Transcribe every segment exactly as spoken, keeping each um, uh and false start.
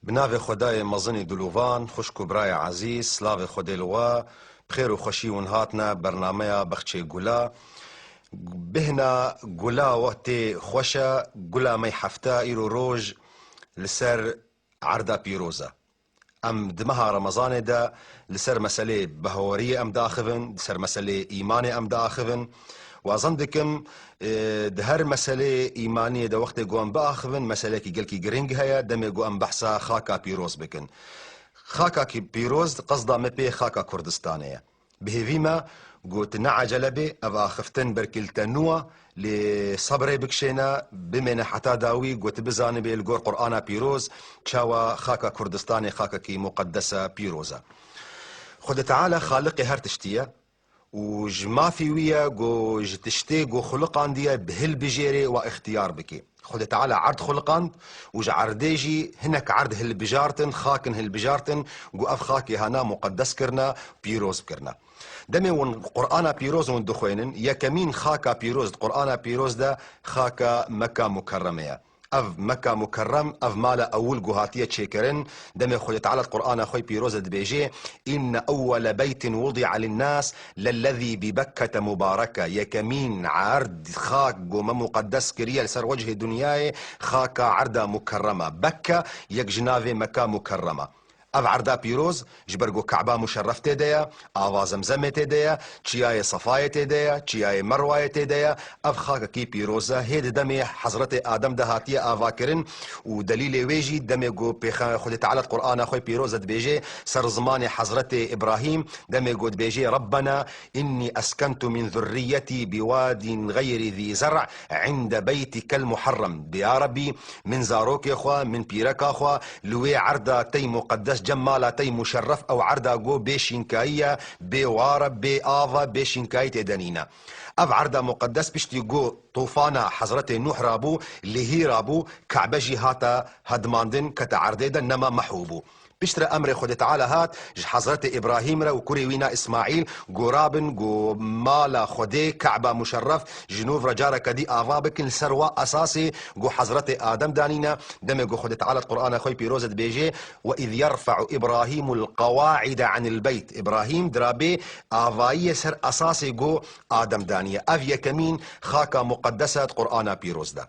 Bi navê Xwedayê mezinî dilovan, xwişk û birayê ezîz, slavê Xwedê li we, bi xêr û xweşî hûn hatine bernameya Bexçê Gula. Bêhna gula we tê xweş e, gula me yê hefta îro roj li ser erda pîroz e. Em di meha Remezanê de li ser meselê behawariyê em diaxivin, li ser meselê îmanê em diaxivin. Wazan dikim, e, di her meselê îmaniyê de wextê ku em biaxivin, meselekî gelkî girîng heye, demê ku em behsa xaka pîroz bikin. Xaka ki pîroz, qesda me pê xaka Kurdistanê ye. Bi hêvî me got, ne ecele bê, ev axiftin belkî li te nû e, lê sebrê bikişêne, bimêne heta dawî, got, bizanibê li gor Qur'ana pîroz, çawa xaka Kurdistanê xakekî muqeddese pîroz e. Xwedê Teala Xaliqê her tiştî ye û ji mafî wî ye ku ji tiştê ku xuliqandiye bi hilbijêrê wa îxtiyar bikê. Xwedê Teala erd xuliqand û ji erdê jî hinek erd hilbijartin, xakin hilbijartin, ku ev xakê hana muqeddes kirine, pîroz kirine. Demê hûn Qur'ana pîroz hûn dixwênin, yekemîn xaka pîroz di Qur'ana pîroz de xaka Meka Mukerreme ye. Ev Meka Mukerrem, ev mala ewil ku hatiye çêkirin, demê Xwedê Teala di Qur'ana xwe pîroz de dibêje, "Inne ewwele beytin wudi'a linnâs lellezî bi Bekkete mubareke." Yekemîn erd, xak ku me muqeddes kiriye li ser wecihê dinyayê, xaka erda Mukerrem e. Bekke yek ji navê Meka Mukerrem e. Ev erda pîroz, ji ber ku Keba Muşerref tê de ye, ava Zemzemê tê de ye, çiyayê Sefayê tê de ye, çiyayê Merwayê tê de ye, ev xakekî pîroz e. Hê di demê Hezretê Adem de hatiye avakirin û delîlê wê jî demê ku pêxe-, Xwedê Teala di Qur'ana xwe pîroz de dibêje, ser zimanê Hezretê Îbrahîm, demê ku dibêje, "Rabbena innî eskentu min zurriyetî bi wadin gayri zî zer'in inde beytikel muharrem." Dê ya Rebbî, min zarokê xwe, min pîreka xwe, li wê erda tey muqeddes, cem mala tey muşerref, ew erda ku bê şînkayî ye, bê war e, bê av e, bê şînkayî tê de nîne. Ev erda muqeddes piştî ku tufana Hezretê Nuh rabû, lihî rabû, Kebe jî hate hedimandin, kete erdê de, nema mehw bû. Piştre emrê Xwedê Teala hat ji Hezretê Îbrahîm re û kurê wî na Îsmaîl, ku rabin ku mala Xwedê, Keba Muşerref, ji nû re careke dî ava bikin, li ser wa esasê ku Hezretê Adem danîne, demê ku Xwedê Teala di Qur'ana xwe pîroz de dibêje, "Ve iz yerfe'u Îbrahîmul qewaide anil beyt." Îbrahîm dirabê avayî ye ser esasê ku Adem daniye. Ev yekemîn xaka muqeddes e di Qur'ana pîroz de.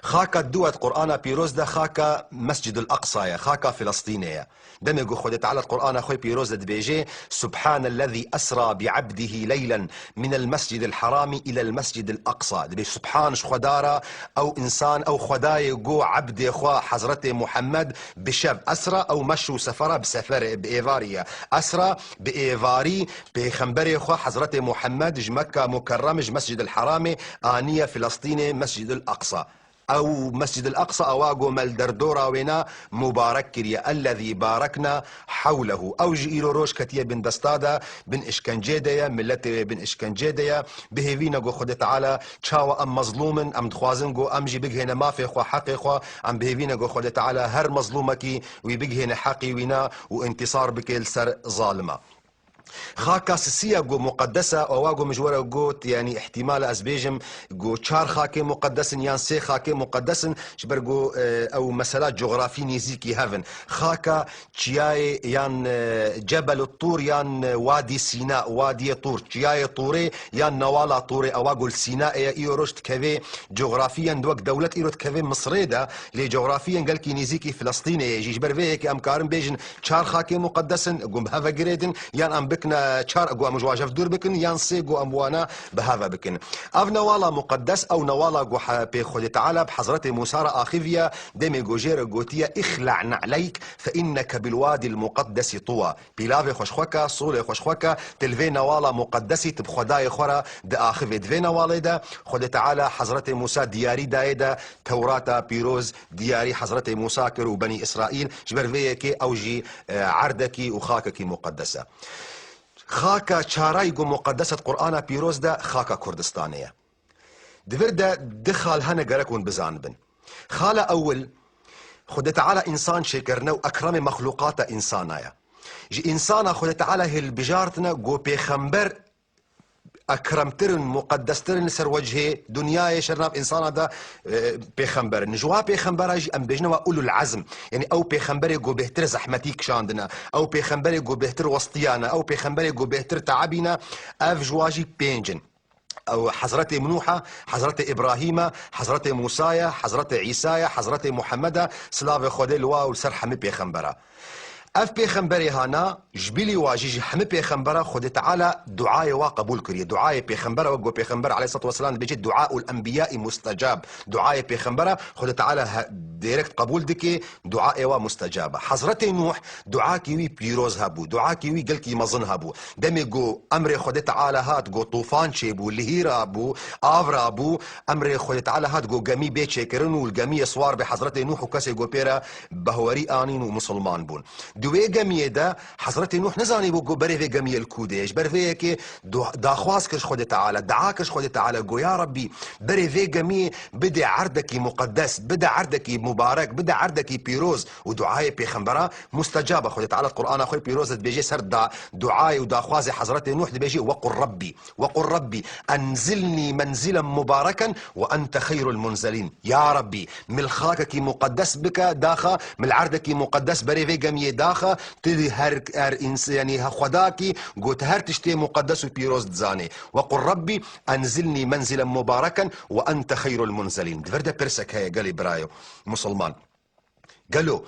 Xaka dû di Qur'ana pîroz de xaka Mescidul Aqsa ye, xaka Filistînê ye. Demê ku Xwedê Teala di Qur'ana xwe pîroz de dibêje, "Subhanellezî esra bi abdihi leylen minel mescidil harami ilel mescidil aqsa." Dibê, "Subhan ji Xwedara, ew însan, ew Xwedayê ku ebdê xwe Hezretê Muhammed bi şev esra, ew meş û sefera bi seferê, bi êvarî ye. Esra bi êvarî, pêxemberê xwe Hezretê Muhammed ji Mekka Mukerrem, ji Mescidil Haramê aniye Filistînê, Mescidil Aqsa." Ew Mescid el-Aqsa ewa ku me li derdora wêna mubarek kiriye. Ellezî barekna hewlehu. Ew ji îro roj ketiye bin desta de, bin işkencê de ye, miletê wê bin işkencê de ye. Bi hêvî ne ku Xwedê Teala çawa em mezlûm in, em dixwazin ku em jî bigihêne mafê xwe, heqê xwe, em bi hêvî ne ku Xwedê Teala her mezlûmekî wî bigihêne heqî wîna û întîsar bike li ser zalima. Xaka sisiya ku muqeddes e, ewa ku min ji we re got, yanî îhtîmal e ez bêjim ku çar xakê muqeddes in yan sê xakê muqeddes in, ji ber ku, e, ew mesela cografî nêzîkî hev in. Xaka çiyayê yan, e, Cebel Tur yan, e, Wadî Sîna, Wadiyê Tur, çiyayê Turê yan newala Turê, ewa ku li Sînayê ye, îro roj dikeve cografiyen wek dewlet îro dikeve Misirê de, lê cografiyen gelkî nêzîkî Filistînê ye jî. Ji ber vê yekê em karin bêjin, çar xakê muqeddes in, ku em bi hev ve girêdin, yan em bikine çar, ku em ji wan ji hev dûr bikin, yan sê, ku em wana bi hev ve bikin. Ev newala muqeddes, ew newala ku he-, pê Xwedê Teala bi Hezretê Mûsa re axiviye, demê ku jê re gotiye, "Îxla' ne'leyk fe inneke bil wadil muqeddesî tuwa." Pîlavê xwe ji xwe ke, solê xwe ji xwe ke, tu li vê newala muqeddesî tu bi Xwedayê xwe re diaxivê. Di vê newalê de Xwedê Teala Hezretê Mûsa diyarî dayê de Tewrata pîroz diyarî Hezretê Mûsa kir û Benî Îsraîl, ji ber vê yekê ew jî, e, erdekî û xakekî muqeddes e. Xaka çarayî ku muqeddes e di Qur'ana pîroz de xaka Kurdistanê ye. Di vir de di xal hene gerek hûn bizanibin. Xala ewil, Xwedê Teala însan çêkirine û ekremê mexlûqata însana ye. Ji însana Xwedê Teala hilbijartine ku pêxember ekremtir in, muqeddestir in li ser wecihê dinyayê, şer nav însana de, e, pêxember in. Ji wa pêxembera jî em bêjine wa ulul azm. Yanî ew pêxemberê ku bêhtir zehmetî kişandine. Ew pêxemberê ku bêhtir westiyane. Ew pêxemberê ku bêhtir teebîne. Ev ji wa jî pênc in. Ew Hezretê Nûh e, Hezretê Îbrahîm e, Hezretê Mûsa ye, Hezretê Îsa ye, Hezretê Muhammed e, silavê Xwedê li wa û li ser hemî pêxembera. Ev pêxemberê hana, ji bilî wa jî ji hemî pêxembera Xwedê Teala duayê wa qebûl kiriye. Duayê pêxembera, wek ku pêxember aleyhissalatu vesselam dibêje, "Duaul enbiyai mustecab." Duayê pêxembera Xwedê Teala he-, direkt qebûl dike, duayê wa mustecab e. Hezretê Nûh duakî wî pîroz hebû, duakî wî gelkî mezin hebû. Demê ku emrê Xwedê Teala hat, ku tûfan çêbû, lihî rabû, av rabû, emrê Xwedê Teala hat, ku gemî bê çêkirin û li gemiyê siwar bê Hezretê Nûh û kesê ku pê re behwerî anîn û misilman bûn. Di wê gemiyê de Hezretê Nûh nizanîbû ku berê vê gemiyê li kû dê. Ji ber vê yekê du-, daxwaz kir ji Xwedê Teala, dua kir ji Xwedê Teala, got, "Ya Rebbî, berê vê gemiyê bidê erdekî muqeddes, bidê erdekî mubarek, bidê erdekî pîroz." Û duayê pêxembera mustecab e. Xwedê Teala di Qur'ana xwe pîroz de dibêje ser da, duayê û daxwazê Hezretê Nûh dibêje, "Wequl Rebbî, wequl Rebbî, enzilnî menzilen mubareken ve ente xeyrul munzelîn." Ya Rebbî, min li xakekî muqeddes bike, daxa, min li erdekî muqeddes berê vê gemiyê daxa, tu her, her ins-, yanî he Xwedakî, got her tiştê muqeddes û pîroz dizanê. "Wequl Rebbî, enzilnî menzilen mubareken ve ente xeyrul munzelîn." Di vir de pirsek heye gelê birayê musulman. Gelo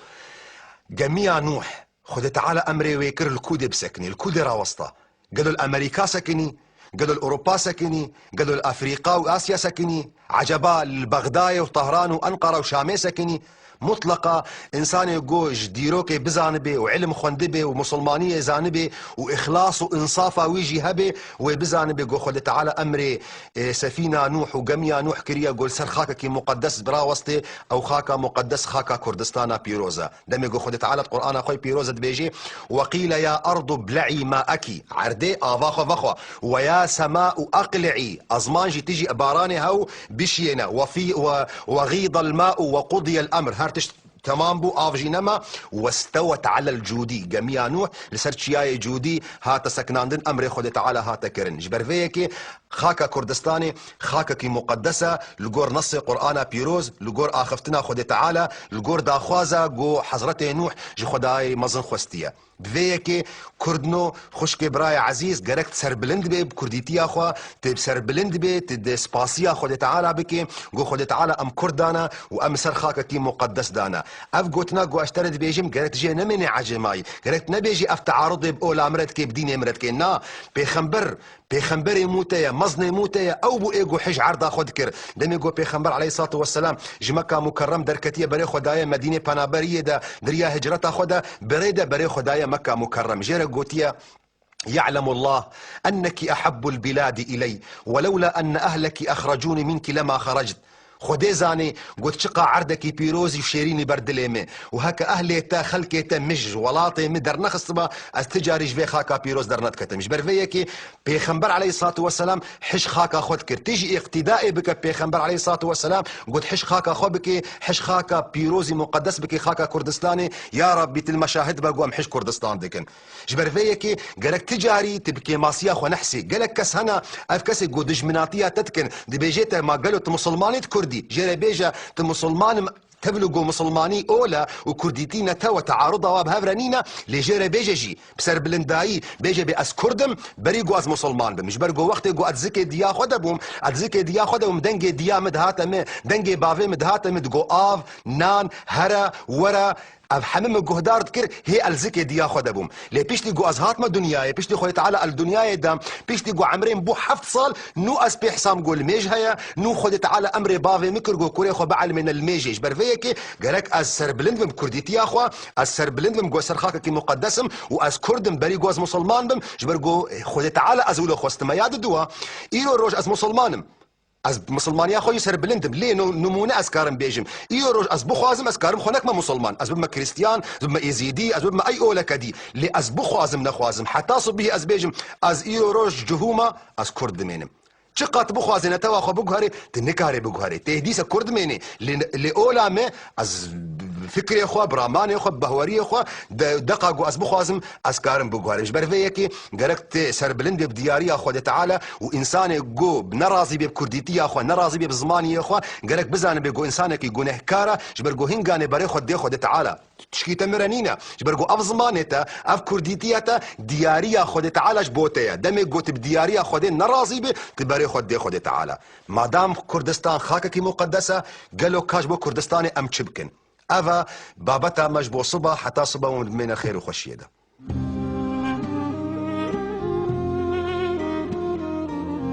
gemiya Nûh, Xwedê Teala emrê wê kir li kû dê bisekinî, li kû dê rawesta? Gelo li Amerîka sekinî? Gelo li Ewropa sekinî? Gelo li Afrîka û Asya sekinî? Eceba li Bexdayê û Tehran û Enqara û Şamê sekinî? Mutleqa însanê ku ji dîrokê bizanibê û ilim xwendibê û musulmaniyê zanibê û îxlas û însafa wî jî hebe, wê bizanibê ku Xwedê Teala emrê, e, sefîna Nûh û gemiya Nûh kiriye ku li ser xakekî muqeddes birawestê, ew xaka muqeddes xaka Kurdistana pîroz e. Demê ku Xwedê Teala di Qur'ana xwe pîroz e dibêje, "Ve qîle ya erdu ble'î ma'ekî." Erdê ava xwe vexwe. "Ve ya sema'u eqli'î." Ezman jî tijî baranê hew bişiyêne. "Ve fî-, ve, ve gîdel ma'u ve qudiyel emr." Her tişt temam bû, av jî nema. "Ve stewet alel cûdî." Gemiya Nûh li ser çiyayê Cûdî hate sekinandin, emrê Xwedê Teala hate kirin. Ji ber vê yekê Xaka Kurdistanê xakekî muqeddes e, li gor nesê Qur'ana pîroz, li gor axiftina Xwedê Teala, li gor daxwaza ku Hezretê Nûh ji Xwedayê mezin xwestiye. Bi vê yekê Kurdno, xwişkê birayê ezîz, gerek tu serbilind bê bi kurdîtiya xwe, tu serbilind bê, tu di spasiya Xwedê Teala bikê, ku Xwedê Teala em Kurd dane û em li ser xakekî muqeddes dane. Ev gotina ku ez ji te re dibêjim, gerek tu jê nemênê ecêmayî. Gerek tu nebêjî ev tearudê bi ola min re dikê, bi dînê min re dikê. Na, pêxember Pêxemberê mû te ye, meznê mû te ye, ew bû ê ku hij erda xwe dikir. Demê ku Pêxember aleyhissalatu vesselam ji Mekka Mukerrem derketiye, berê xwe daye Medînê, penaberiyê de, di riya hicreta xwe de, berê de berê xwe daye Mekka Mukerrem. Jê re gotiye, "Ya'lemullah enneki ahabbul biladi iley, ve lewla enne ehleki ahrecûni minki lema xerecd." Xwedê zanê, got, "Çiqa erdekî pîrozî û şêrînî ber dilê me. Û heke ehlê te, xelkê te min ji welatê min dernexistibû, ez ti carî ji vê xaka pîroz dernediketim." Ji ber vê yekê Pêxember aleyhissalatu vesselam hij xaka xwe dikir. Tê jî îqtîdayê bike Pêxember aleyhissalatu vesselam, got, "Hij xaka xwe bike, hij xaka pîrozî muqeddes bike, xaka Kurdistanê. Ya Rabbî, tu li me şahid be, ku em hij Kurdistan dikin." Ji ber vê yekê gerek ti carî tu bi kêmasiya xwe nehsî. Gelek kes hene, ev kesê ku dijminatiya te dikin, dibêje te, "Ma gelo tu misilmanî, tu kurdî?" Jê re bêje, "Tu misilman im, tevlû ku misilmanî ol e û kurdîtî ne tew e, tearuda wa bi hev re nîne, lê jê re bêje jî, bi serbilindayî bêje bê ez kurd im, berî ku ez misilman bim." Ji ber ku wextê ku ez zikê diya xwe de bûm, ez zikê diya xwe de bûm, dengê diya min dihate min, dengê bavê min dihate min, digo, "Av, nan, here, were." Ev hemî min guhdar dikir, hê ez zikê diya xwe de bûm. Lê piştî ku ez hatime dinyayê, piştî Xwedê Teala ez li dinyayê dem, piştî ku emrê min bû heft sal, nû ez pê hesam ku li mêj heye, nû Xwedê Teala emrê bavê min kir ku kurê xwe bielmêne li mêjê. Ji ber vê yekê gerek ez serbilind bim kurdîtiya xwe, ez serbilind bim ku ser xakekî muqeddes im û ez kurd im, berî ku ez musulman bim, ji ber ku Xwedê Teala ez wilo xwestime. Ya diduwa, îro roj ez musulman im. Ez misilmaniya xwe jî serbilind im. Lê no-, nimûne ez karim bêjim. Îro roj ez bixwazim, ez karim xwe nekime misilman. Ez bibime Krîstiyan, ez bibime Êzîdî, ez bibime ey oleke dî. Lê ez bixwazim, nexwazim. Heta sibihî ez bêjim, ez îro roj cihûma, ez Kurd dimênim. Çiqat bixwazê netewa xwe biguherê, tu nikarê biguherê. Tê dîse Kurd mênê. Lê, lê ola me, ez fikrê xwe, bi ramanê xwe, bi behweriyê xwe, de, deqa ku ez bixwazim, ez karim biguherim. Ji ber vê yekê gerek tê serbilind bê bi diyariya Xwedê Teala û însanê ku nerazî bê bi kurdîtiya xwe, nerazî bê bi zimaniyê xwe, gerek bizanibe ku însanekî gunehkar e, ji ber ku hingane berê xwe dê Xwedê Teala. Tişkî te min re nîne. Ji ber ku ev zimanê te, ev kurdîtiya te, diyariya Xwedê Teala ji bo te ye. Demê ku tu bi diyariya Xwedê nerazî bî, tu berê xwe dê Xwedê Teala. Madam Kurdistan xakekî muqedes e, gelo ka ji bo Kurdistanê em çi bikin? Ev e babeta me ji bo siba, heta siba hûn bimêne xêr û xweşiyê de.